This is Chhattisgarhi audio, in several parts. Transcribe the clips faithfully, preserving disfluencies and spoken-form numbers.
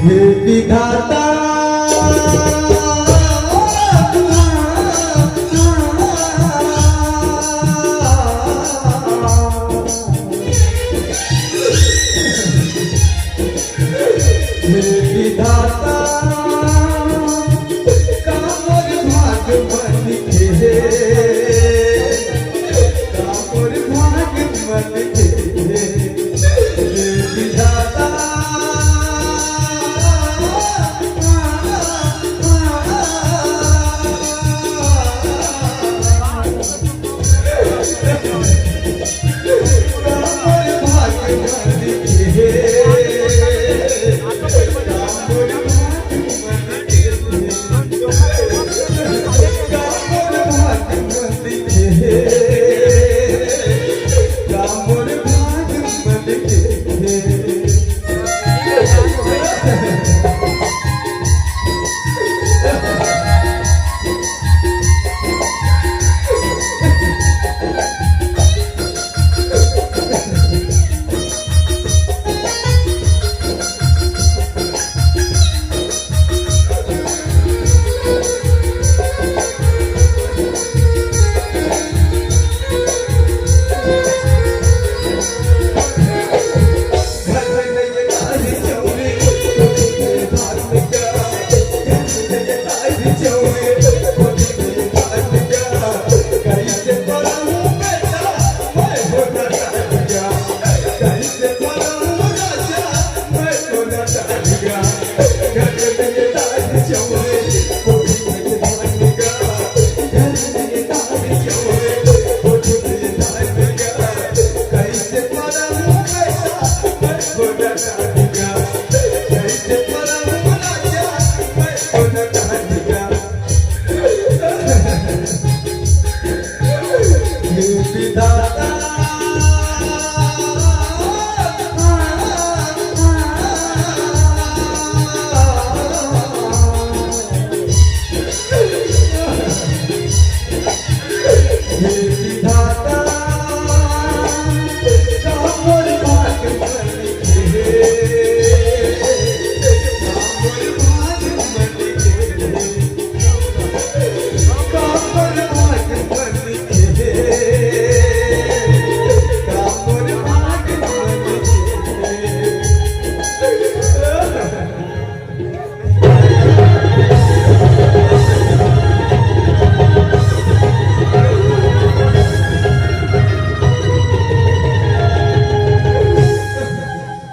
हे विधाता, हे विधाता, का मोर भाग मन के, का मोर भाग मन के, हे विधाता।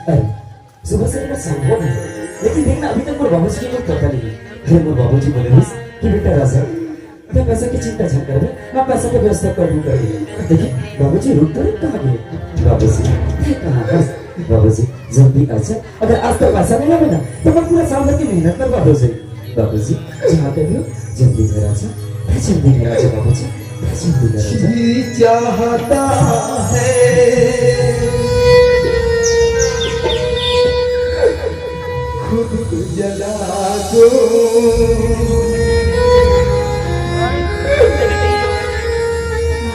अरे, सुबह से मैं समझा नहीं, लेकिन देखना, अभी तक मोर बाबूजी के कुछ पता नहीं है। अरे, मोर बाबूजी बोले रहिस कि बेटा राजा, तैं पैसा के चिंता झन करबे, मैं पैसा के व्यवस्था कर दूं, कर दूं। देखिए, बाबूजी रुक तो, रुक कहाँ गए? बाबूजी, तैं कहाँ हस? बाबूजी, जल्दी आ जा। अगर आज तक पैसा नहीं लाबे ना, तो मैं पूरा साल भर की मेहनत बर्बाद हो जाए। बाबूजी, जहाँ पे भी हो, जल्दी घर आ जा। तैं जल्दी घर आ जा बाबूजी, तैं जल्दी घर आ जा। जी चाहता है खुद को जला दो,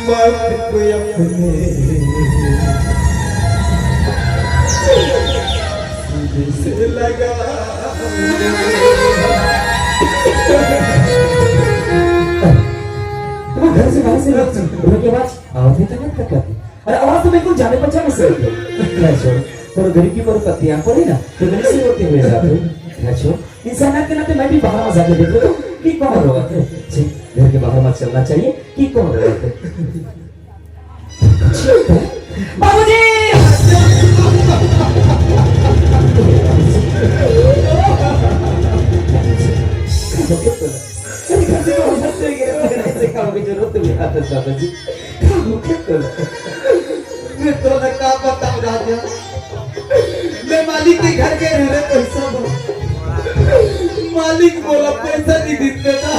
मौत को अपने सीने से लगा। वो घर से बाहर से लोग रोके बाज आवाज भी तो नहीं करते। अरे आवाज तो बिल्कुल जाने पहचाने से होती है। खैर छोड़, कोनो गरीब की कोनो पत्ती आंख पड़ी ना, तो गली से रोते हुए जाते। खैर छोड़, इंसानियत के नाते मैं भी बाहर में जाके देख लेता हूँ कि कौन रोवत है। जी, घर के बाहर मत चलना चाहिए कि कौन रोवत है। बाबूजी! अरे, घर से बाहर मत चले गए, घर से काम की जरूरत नहीं आता, दादाजी। काम के तो मैं तोला का बताऊं राजा, मालिक के घर के रहे पैसा बर। मालिक मोला पैसा नहीं दीस बेटा,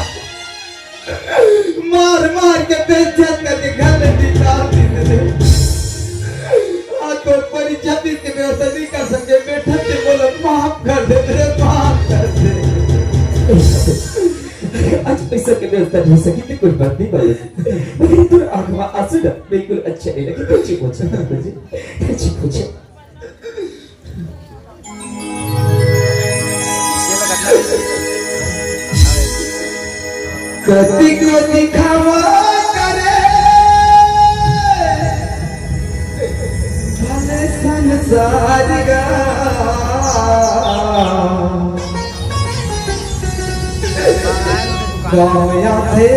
मार मार के बेइज्जत करके घर ले निकाल दीस रे। आज तोर परीक्षा भी के व्यवस्था नहीं कर सके बेटा, ते मोला माफ कर दे रे, माफ कर दे। आज पैसा के व्यवस्था नहीं हो सकी तो कोई बात नहीं बाबूजी, लेकिन तोर आँख में आंसू ना बिल्कुल अच्छा नहीं लगे। तो चुप हो जा बाबूजी, तो चुप हो जा। कतिको दिखावा करे भले संसार गा, गाँव आथे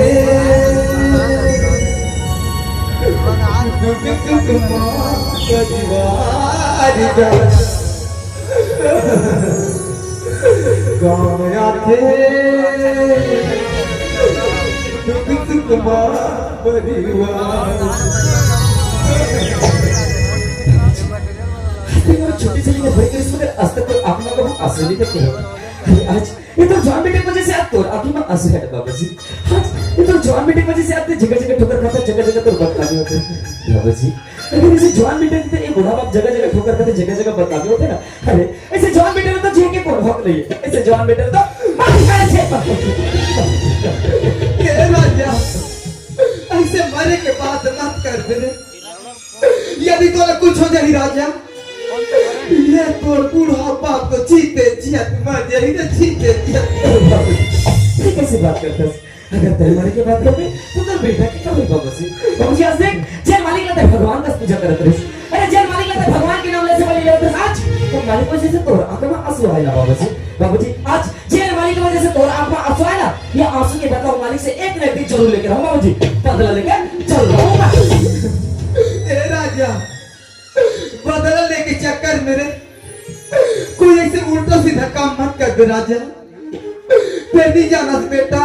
दुख सुख मा परिवार गा। गाँव आथे दुख सुख मा परिवार। छोटी सी बड़ी करिस मगर आज तक तो आँख में कभू आंसू नहीं देखे। अरे आज ये तो जवान बेटे की वजह से आज तोर आँख में आंसू है बाबूजी। आज ये तो जवान बेटे की वजह से आज ते जगह जगह ठोकर खाता, जगह जगह तो बदनामी होते बाबूजी। अगर इसे जवान बेटे की तो ये बूढ़ा बाप जगह जगह ठोकर खाते, जगह जगह बदनामी होते ना। अरे ऐसे जवान बेटे में तो जी के कोई हक नहीं है। ऐसे जवान बेटे में तो मार खाए थे। ए राजा, ऐसे मरे के बात मत कर दे रे। यदि तोला कुछ हो जाही राजा, ये तोर बूढ़ा बाप तो जीते जियत मर जाही रे, जीते जियत। ये कैसी बात करता है? अगर तोर मरे के बात करबे, तो तोर बेटा के का होई बाबूजी? बाबूजी, आज देख, जेन मालिक ला ते भगवान कस पूजा करत रहिस। अरे, जेन मालिक ला ते भगवान के नाम ले से बलि लेत रहिस, आज तो मालिक वजह से तोर आँख में आंसू आए ना बाबूजी। बाबूजी, आज जेन मालिक वजह से तोर आँख में आंसू आए ना, ये आंसू के बदला वो मालिक से एक न एक दिन जरूर लेके रहूँ बाबूजी। बदला लेके जरूर रहूँ मैं। ए राजा, बदला लेके चक्कर में रे कोई ऐसे उल्टा सीधा काम मत कर दे राजा। ते नहीं जानस बेटा,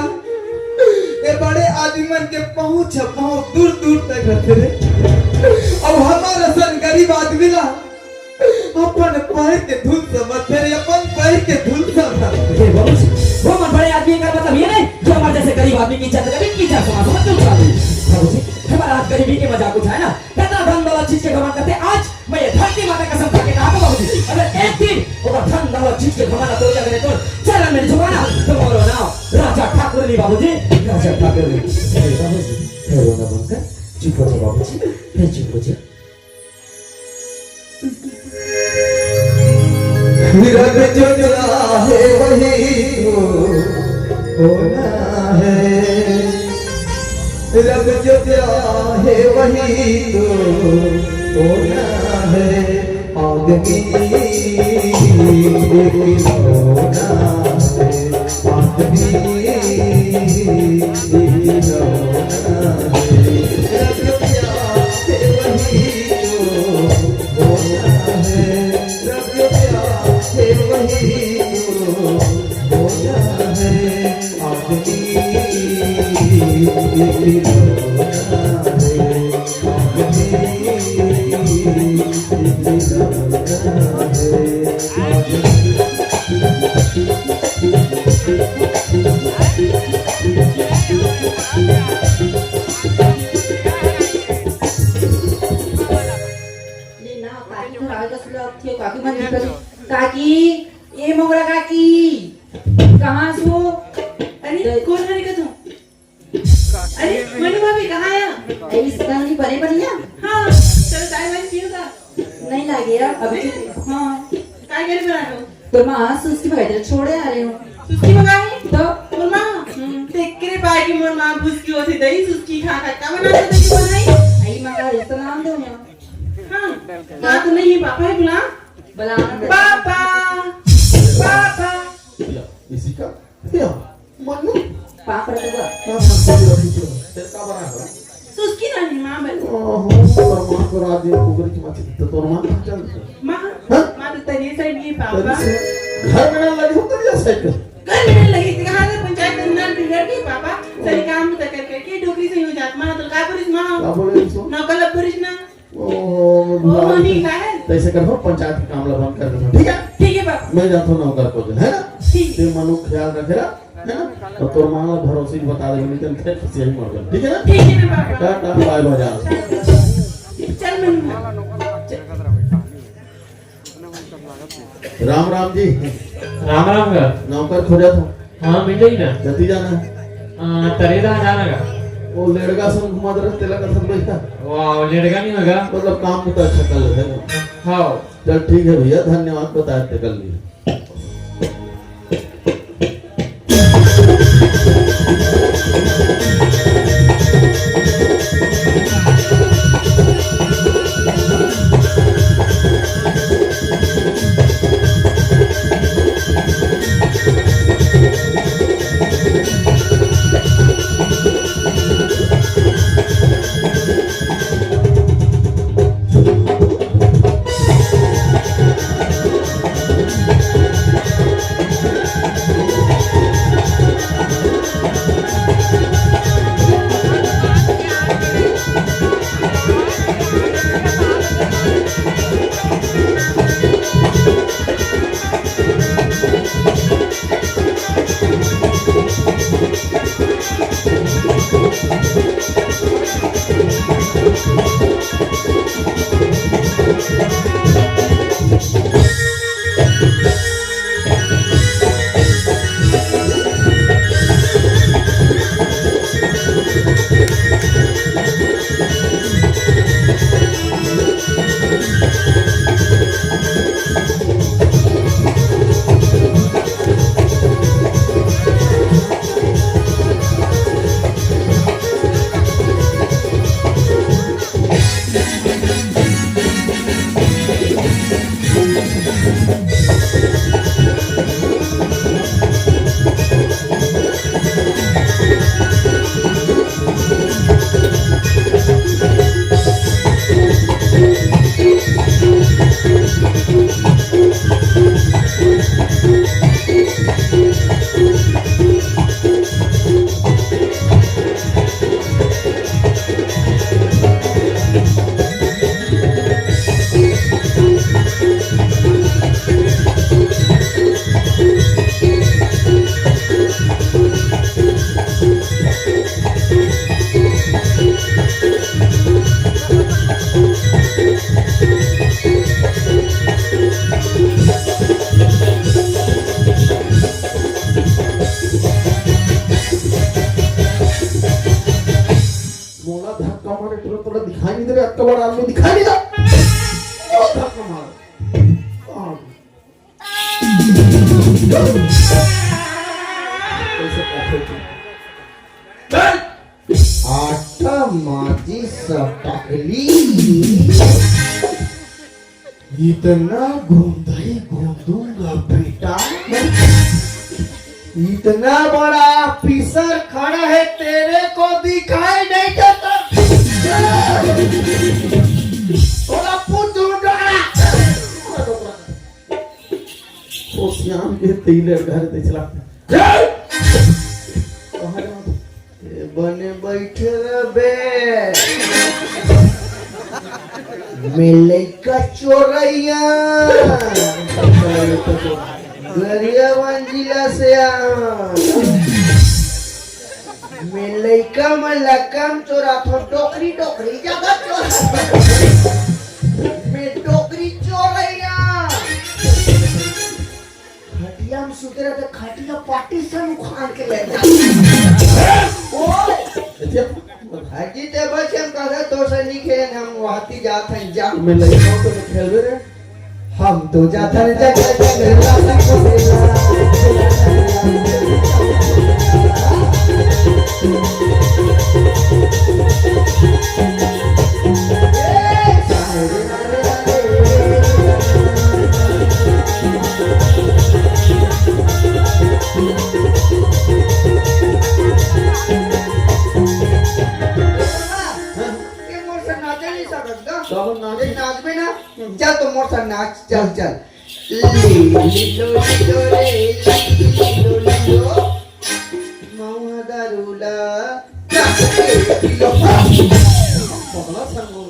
ये बड़े आदमी मन के पहुंच है बहुत दूर दूर तक रहते रे। अब हमारा सन गरीब आदमी ला अपन पैर के धूल समझते रे, अपन पैर के धूल समझते। ये बाबूजी, वो मन बड़े आदमी का मतलब ये नहीं जो हमारे जैसे गरीब आदमी की इज्जत कभी की इज्जत समाज समझ क्यों उठा दी? बाबूजी, हमारा आज गरीबी के मजाक उठाए ना, कितना धन दौलत चीज के घमंड करते। आज मैं ये धरती माता कसम खा के कहा था बाबूजी, अगर एक दिन ओकर धन दौलत चीज के घमंड तोड़ जाने तो चरण में झुकाना, तो मोरो नाम राजा ठाकुर नहीं बाबूजी, राजा ठाकुर नहीं। अरे बाबूजी, फिर रोना बंद कर, चुप हो जा बाबूजी, फिर चुप हो जा। रब जो चाहे वही तो होना है, रब जो चाहे वही तो होना है। आदमी एक होना है, आदमी एक होना है। रब जो चाहे वही तो होना है, रब जो चाहे वही तो होना है। आदमी एक होना है, आदमी एक होना है। ले ना, काकी घर आए तो सुलह अब थी, काकी मन निकल। काकी, ए मोगरा काकी, कहाँ सो? अरे, कौन हरे का तू? अरे, मनु भाभी, कहाँ आया? ए, इस तरह नहीं बने बढ़िया? हाँ, चलो, चाय वाय पियो का? नहीं लागे यार, अभी तो, हाँ। काय करे बना लो? तो माँ, सुस्ती भाई तेरे छोड़े आ रहे हो। सुस्ती मंगाई? तो? और माँ, हम्म। देख के रे पाए कि मोर माँ भूस की होती दही, सुस्ती खा खा का बना के दही बनाई? आई माँ का इस तरह नाम दो माँ। हाँ, माँ तो नहीं, पापा है बुला। बुला। Papa, papa. या, इसी का? या, मन्नू। पाप रखूंगा। हाँ, हाँ, ठीक है, ठीक है। तेरे का बना है? सुस्की ना नहीं, माँ बन। ओहो, तोर माँ तो रात दिन कुकुर की माँ थी, तो तोर माँ कहाँ चल गई? माँ, हाँ? माँ तो तरिए साइड ये पापा। तरिए से घर में ना लगी हो, तरिए साइड का। घर में ना लगी, कहाँ से पंचायत में ना बिगड़ गई पापा? सही काम तो कर करके डोकरी से यूं जात माँ तो का पुलिस माँ? का बोले इसको? नौकल पुलिस ना। ओ, ओ, बुला मम्मी, दे। का है? तो ऐसे कर दो, पंचायत के काम ला बंद कर दो, ठीक है? मैं जाथों नौकर को दे, है ना? ठीक। ते मनु ख्याल रखे ना, है ना? तो तोर माँ ला भरोसे ही बता दे, नहीं तो खेत से ही मर गए, ठीक है ना? ठीक है, मैं बात टाटा, बाय बाय, जा। चल, मैं चल। राम राम जी। राम राम गा। नौकर खोजत हँव। हाँ, मिल जाही ना। जल्दी जाना है। आ, तरे दा जाना गा। वो लेड़गा संग घुमात रहे, तेला का सब बैठा। वाह, लेड़गा नहीं होगा। मतलब काम तो अच्छा कर लेते हैं। हाँ। चल ठीक है भैया, धन्यवाद बताए तेकर लिए। मोला धक्का मारे, तुरंत तोला दिखाई नहीं दे रहा, अतका बड़ा आदमी दिखाई नहीं दे रहा। मोला धक्का मारे। हाँ। कैसे काफे तू? चल। आटा माजी सटकली। इतना गुंदई गुंदूंगा बेटा, इतना बड़ा ऑफिसर खड़ा है, तेरे को दिखाई नहीं देता? थोड़ा पूछ ढूंढ रहा। ओ श्याम के तेले घर दे चला। कहाँ जाओ? ए, बने बैठे रहे बे। मैं लइका चोरैया। गरियाबंद जिला से आ। मैं लइका में लकम चोराथों, डोकरी, डोकरी ज्यादा चोर। मैं डोकरी चोरैया। खटिया में सुते रहे तो खटिया पाटी से उखाड़ के ले जा। ओ, अच्छा। भाजी ते बस हम कहा तो से नहीं खेले, हम वहाती जात हैं जा। मैं लइका हूँ तो मैं खेलबे रे। हम तो जात हैं जा, जा, जा, जा, जा, जा, जा। ये मोर से नाचे नहीं सकत गा। तो अपन नाच। ये नाच में ना, चल तो मोर से नाच, चल, चल। लीलो, लीलो रे, लीलो, लीलो। महुआ दारू ला, पगला संगो।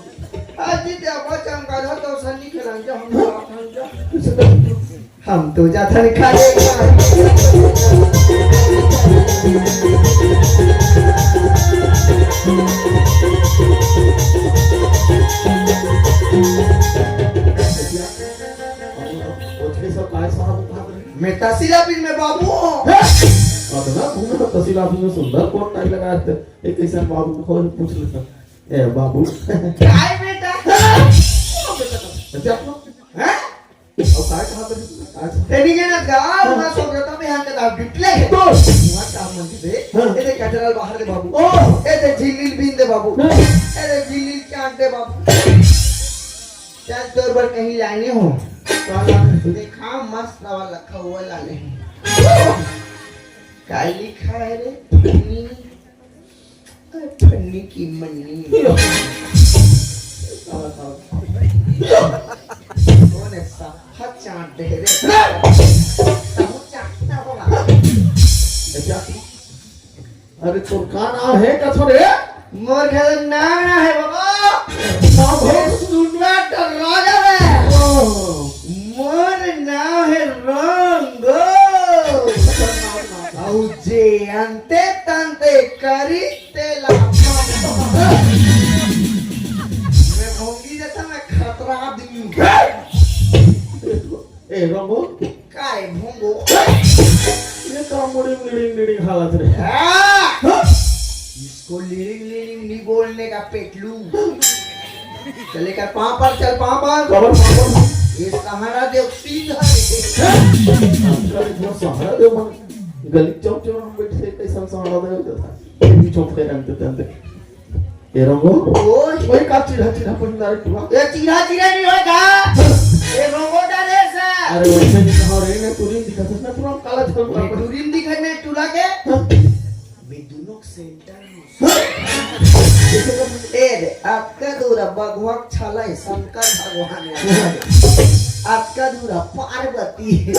आज जी ते अब चमका था तो सन्नी खेलांगे हम, हम जा। हम तो जाथन खाए। मैं तहसील ऑफिस में बाबू। अतना घूमे तो तहसील ऑफिस में सुंदर कोट टाई लगा रहते। एक कैसा बाबू को पूछ लेता। ए बाबू। काय बेटा? अच्छा, आप लोग? हैं? अब काय कहा था? आज तेरी के ना गाँव ना सो गया था, मैं यहाँ का दाब बिटले है। तो? वहाँ का मंदिर दे। हाँ। ए दे कचरा बाहर दे बाबू। ओ। ए दे झिल्ली बीन दे बाबू। हाँ। ए दे झिल्ली चाट दे बाबू। चल तोर बर कहीं लाने हो। का लाने? देखा मस्त वाला खौवा लाने हैं। काय लिखा है रे? फन्नी, फन्नी की मन्नी। कौन है सा? हद चाट दे रे। तू चाटता होगा। अच्छा। अरे तोर का नाम है कथो रे? मोर घर नाम ना है बाबा। बाबू। सुनवा डरा जावे। ओ। मोर नाम है रंगो। अउ जे अंते तंते करी तेला। मैं भोंगी जैसा मैं खतरा आदमी। ए रंगो। काय भोंगो? ये का मुड़िंग लिड़िंग लिड़िंग हालत रे? हाँ। हाँ? इसको लिड़िंग लिड़िंग नहीं बोलने का पेटलू। चले कर पाँव पर, चल पाँव पर। बाबा, बाबा। ये सहारा देव सिंह है। हाँ? आजकल इतना सहारा देव मन गली चौक चौक हम बैठे कैसन सहारा देव देता। ये भी चौक पे रंग देते हैं। ए रंगो। ओए। ओए का चिढ़ा चिढ़ा पहिंदा रे टुरा। ए चिढ़ा चिढ़ा नहीं होय का? ए रंगो डाले सा। अरे वैसे नहीं कहा रे, ने टुरी दिखा था ना टुरा काला छल मैं टुरी दिखा ने टुरा के। हाँ। मैं दोनों सेंटर में। हाँ। ए रे, आपका दूरा भगवा छाला है, शंकर भगवान है। आपका दूरा पार्वती है।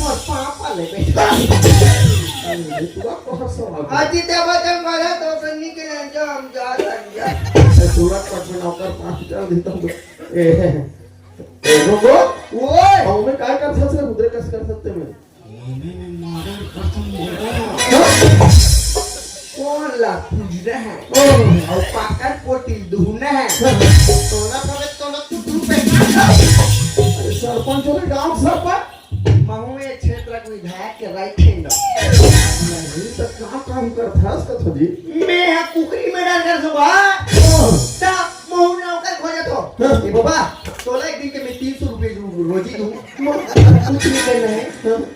मोर पापा ले बेटा। अरे टुरा को हर सवाल। अजी देवा जंगल है तो सन्नी के ले जाओ। जा, जा, जा। ए, सूरत पट में नौकर पाँच कर देता हूँ। ए, ए, रुको। ओए। और मैं काय कर सकते हैं? उधर कस कर सकते हैं मैं? मैं, मैं murder करता हूँ, murder। कौन ला पूजना है? ओ। और पाकर पोटी दुहना है। तोला पवे, तोला तू धूप पे। अरे सरपंच हो गए, गांव सरपंच। महू ये क्षेत्र के विधायक के right hand हो। नहीं, तो का काम करत हस कथो जी? मैं हा कुकरी murder कर दूंगा। हाँ। ता महू नौकर खोजत हो। हाँ। ए बाबा, तोला एक दिन के मैं तीन सौ रुपये दू, रोजी दूँ। कुछ नहीं करना है। हाँ।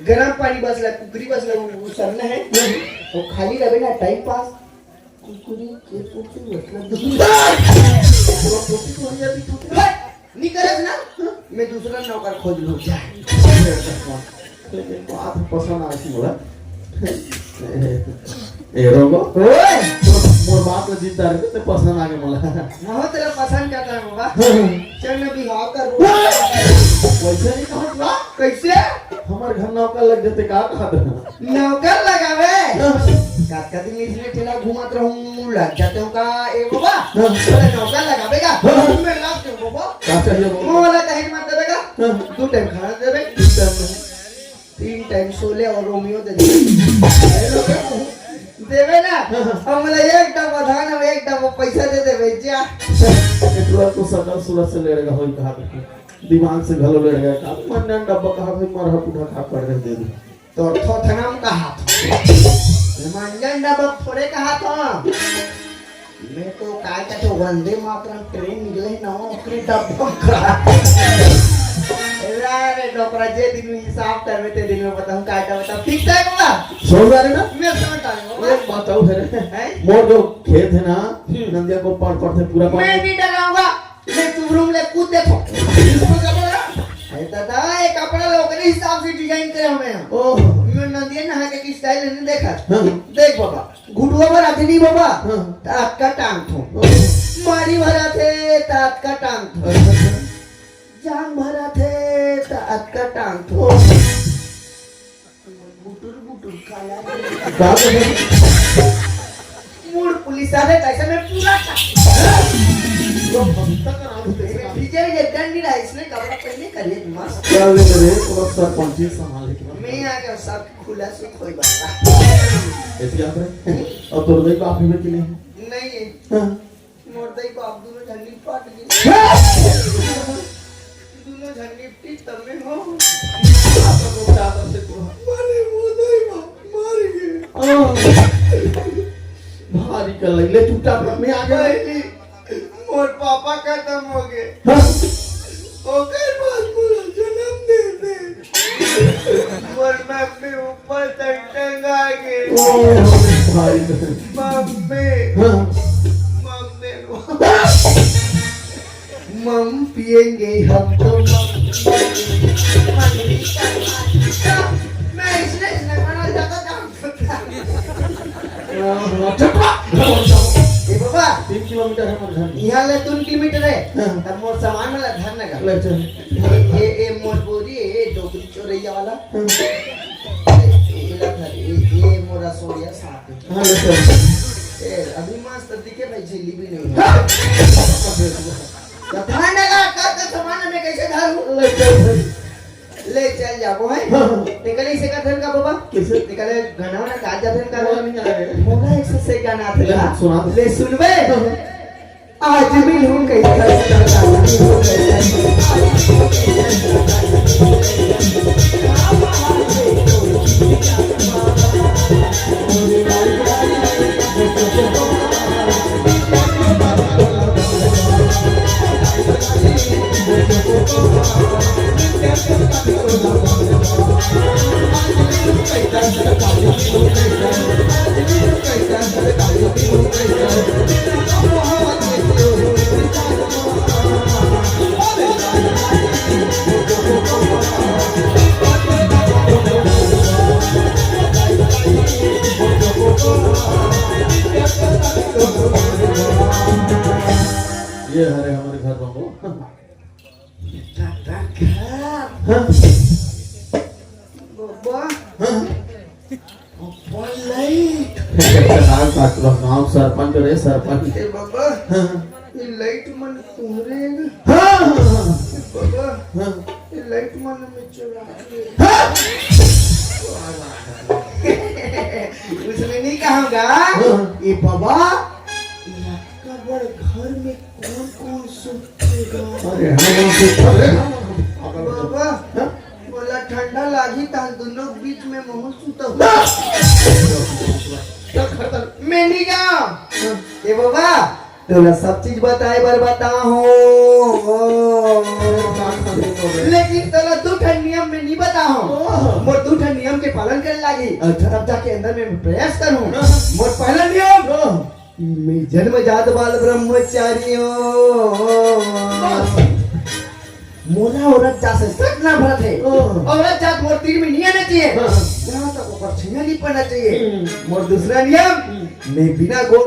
गरम पानी बस ला, कुकरी बस ला, वो, वो सरना है। हाँ। वो खाली रहे ना, time pass। कुकरी के कुकरी मतलब दूसरा। हट, निकलस ना, मैं दूसरा नौकर खोज लूँ, जा। लेकिन बात पसंद आ रही मोला। ए रोगो। ओए! मोर बात ला जिद्दा रहे, ते पसंद आ गए मोला। हाँ, तेरा पसंद करता है बाबा। चल, मैं बिहाव कर। वैसे नहीं कहा ना। कैसे? हमारे घर नौकर लग जाते का कहा था? नौकर लगावे? हाँ। कतका दिन इसने ठेला घुमात रहूं, लग जाते हो का, ए बाबा? हाँ। बोले, "नौकर लगावे का?" हाँ। मैं लाग दूं, बाबा। का चाहिए, बाबा? मोला कहीं मत देवे का? हाँ। दो time खाना देवे। दो time में। तीन time सोले और रोमियो दे देवे। देवे ना? हाँ। हम बोला, "एक डब्बा धान, हम एक डब्बा पैसा दे देवे, जा।" ए, तोला तो सकल सूरत से लेड़गा होई कहा था। दिमाग से घलो लेड़गा का। मंजन डब्बा कहा था, मरहा पुठा खा पड़ रहे दे दे। तो थोथना में कहा था। मंजन डब्बा थोड़े कहा था। मैं तो काय कहते वंदे मातरम train निकले ना, ओकरे डब्बा में कहा। अरे डोकरा, जे दिन में हिसाब करबे, ते दिन में बताऊं काय का बताऊं। ठीक है बाबा? समझ आ रहे ना? मैं समझ आ रहा हूँ बाबा। एक बात और है रे। हैं? मोर जो खेत है ना, हम्म। नंदिया को पड़ पड़ से पूरा मैं पानी नहीं डराऊंगा। मैं तुम room ले कूद देथो। इसको क्या बोला? अरे दादा, ये कपड़ा लोग के हिसाब से design करे हमें। ओह। मैं नदिया नहा के की style नहीं देखा। हाँ। देख बाबा, घुटुआ भर आथे नहीं बाबा। हाँ। त अतका टांग थो। ओह। मारी भर आथे, त अतका टांग थो। अच्छा, अच्छा। जांग भर आथे, त अतका टांग थो। ओह। बुटुर बुटुर काला। का बोले? मूड पुलिस आवे कैसे में पूरा चा-, तो हम तक आराम से देखा। पीछे ये डंडी रहा, इसने कपड़ा पहने करिए मस्त। क्या ले रे, तो बस सरपंची संभाल के। मैं आ गया, सब खुला सुख होई बाबा। ऐसे आप रहे? अब तो नहीं बाप है कि नहीं? नहीं है। हाँ। मोर दई बाप दोनों झन निपट गए। हाँ। दोनों झन निपटी तब में हो। माने वो दई बाप मर गए। हाँ। भारी कर ले, ले चुपचाप, मैं आ गया। पहली मोर पापा खत्म हो गए। हाँ। ओकर बाद मोला जन्म दे दे। मोर मम्मी ऊपर तक टंगा के। ओ भाई। मम्मी। हाँ। मम्मी। मम पिएंगे हम तो मम पिएंगे। मम्मी का। मैं इसलिए इसने बना जाता था। ए बाबा, तीन किलोमीटर है मोर घर। यहाँ ले तीन किलोमीटर है। हाँ। तब मोर सामान वाला धर न गा। ले चल। ए, ए, ए, मोर बोरी, ए, ए, डोकरी चोरैया वाला। हाँ। ए, ए, ला धर, ए, ए, मोरा सोया साथ में। हाँ, ले चल। ए, अभी मस्त दिखे भाई, झिल्ली भी नहीं है। हाँ। तो धर न गा, का, का सामान में कैसे धरूँ? ले चल। ले चल जाबो, हैं? हाँ, हाँ। तेकरे से का धन का बाबा? कैसे? तेकरे गाना वाना का जा धन का? वो नहीं आ रहे। मोला एक से, से गाना थे ले, का? सुना दे। ले सुनबे? हाँ, हाँ। आज मिलूं कैसा, आज मिलूं कैसा। ये हरे हमर घर बाबू। दादा घर। हाँ। बाबा। हाँ। बाबा लाइट। नाम काट लो, नाम सरपंच रे, सरपंच। ए बाबा। हाँ। ये लाइट मन तुम्हारे है ना? हाँ, हाँ, हाँ। बाबा। हाँ। ये लाइट मन में चला के। हाँ। उसमें नहीं कहूँगा। हाँ। ये बाबा, ये आपका बड़ घर में कौन कौन सुतेगा? अरे, हम, हम सुत-, अरे, हम, हम, हम, बाबा, हाँ? मोला ठंडा लागी, ताल दोनों बीच में महूं सुतहूं। ना! मैं नहीं जाऊं। हाँ। ए बाबा, तोला सब चीज बताए बर बताहूं। अरे, बात खत्म हो गई। लेकिन तोला दू ठन नियम में नहीं बताहूं। ओह। मोर दू ठन नियम के पालन करे लागी। अच्छा। तब जाके अंदर में प्रयास करूं। हाँ। मोर पहला नियम। हाँ। मैं जन्मजात बाल ब्रह्मचारी हूँ। मोला औरत जात से सट नफरत है। हाँ। औरत जात मोर तीर में नहीं आना चाहिए। हाँ। यहाँ तक ऊपर छैया नहीं पड़ना चाहिए। हम्म। मोर दूसरा नियम, हम्म। मैं बिना गोड़